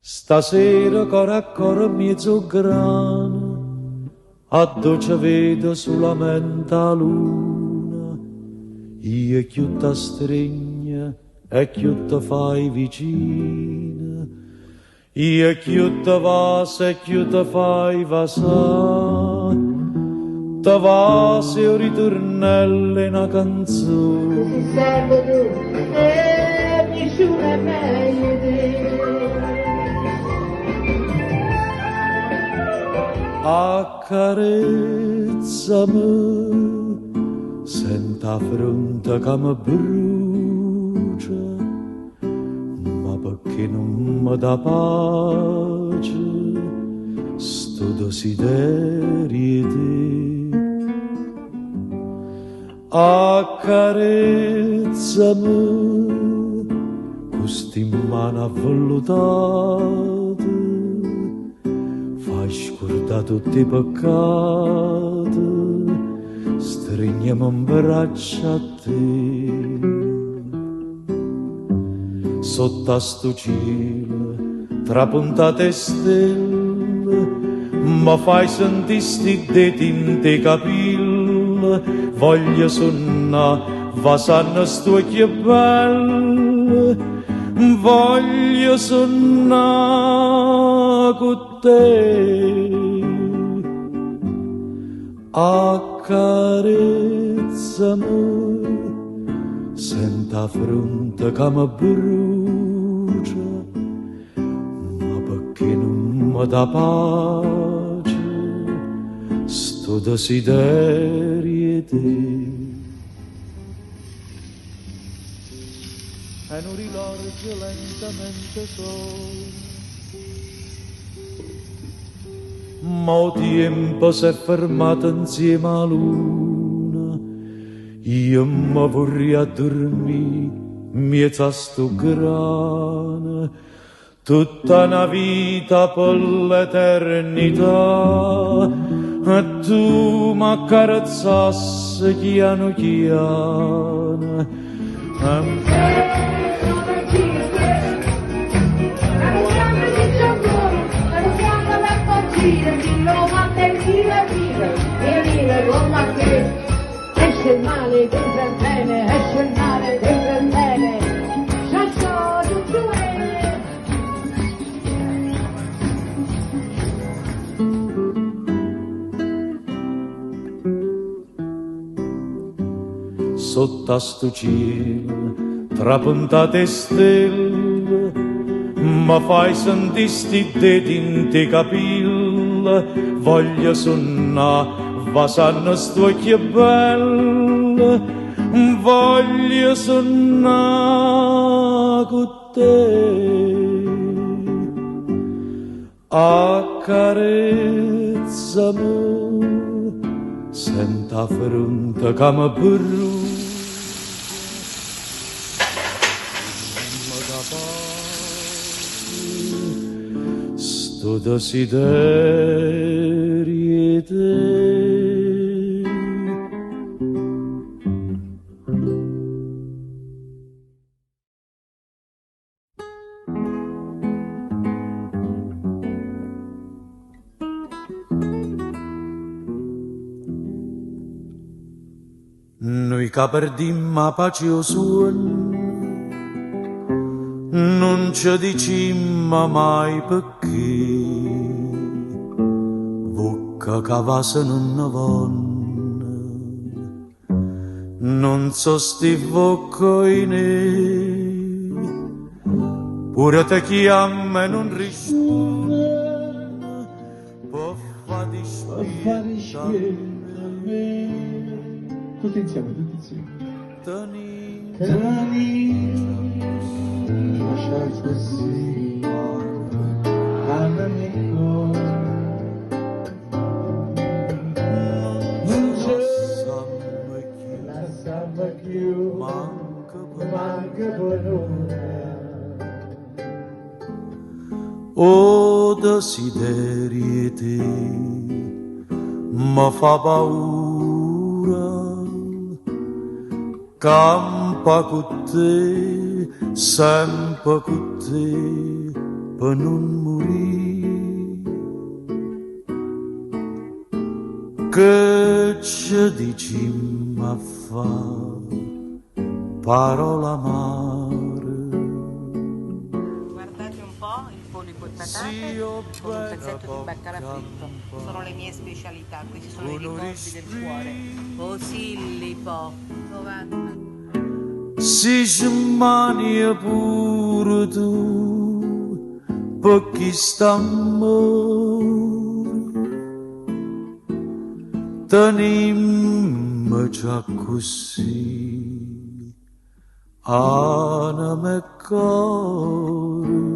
Stasera core a core 'mmiez' 'o ggrano, addò ce vede sulamente 'a luna, io cchiù t'astrigno e cchiù te fai vicina, io cchiù te vaso e cchiù te fai vasà, te vaso e 'o riturnello 'e na canzone. Si serve tu e nisciuno è meglio 'e te. Accarezzame, sento 'a fronte ca me brucia, ma pecché nun me dà pace stu desiderio 'e te? Accarezzame cu sti mmane avvellutate, fai scurdà tutt' 'e peccate, strigneme 'mbraccio a te. Sott'a stu cielo, trapuntate 'e stelle, me fai sentì sti ddete 'int' 'e capille, voglio sunnà vasanno st'uocchie belle, voglio sunnà cu te. Accarezzame, sento 'a fronte ca me brucia, ma pecché nun me dà pace stu desiderio 'e te? E nu rilorgio lentamente sona. Ma 'o tiempo s'è fermato 'nzieme 'a luna, io me vurria addurmì 'mmiez' a stu ggrano, tutta na vita pe l'eternità, e tu m'accarezzasse chianu chiano. Esce il male dentro il bene, esce il male dentro il bene. Sciasciò, ciucciuè. Sott'a stu cielo, trapuntate 'e stelle, me fai sentì sti ddete 'int' 'e capille, voglio sunnà vasanno st'uocchie belle, voglio sunnà cu te. Accarezzame, sento 'a fronte ca me brucia, nun me dà pace stu desiderio 'e te. Nui ca perdimmo 'a pace e 'o suonno, nun ce dicimmo mai pecché, vocca ca vasa nun ne vonno. Nun so' sti vvocche oinè, pure te chiammo e nun rispunne, pe' fa dispietto a me. Tutti insieme, tutti insieme. Tenimmo Lascia così, andami Nun ce lassammo cchiù, lassammo più, manco pe' manco per un'ora. 'O desiderio 'e te me fa paura, campa cu te, sempe cu te, Pe nun murì. Che ce dicimm' a fa', parole amare. Guardate un po' il pollo e patate con un pezzetto di baccalà fritto. Sono le mie specialità, questi sono i ricordi del cuore. Posillipo. Si smanie pure tu pe chist'ammore, tenimmoce accussì, anema e core.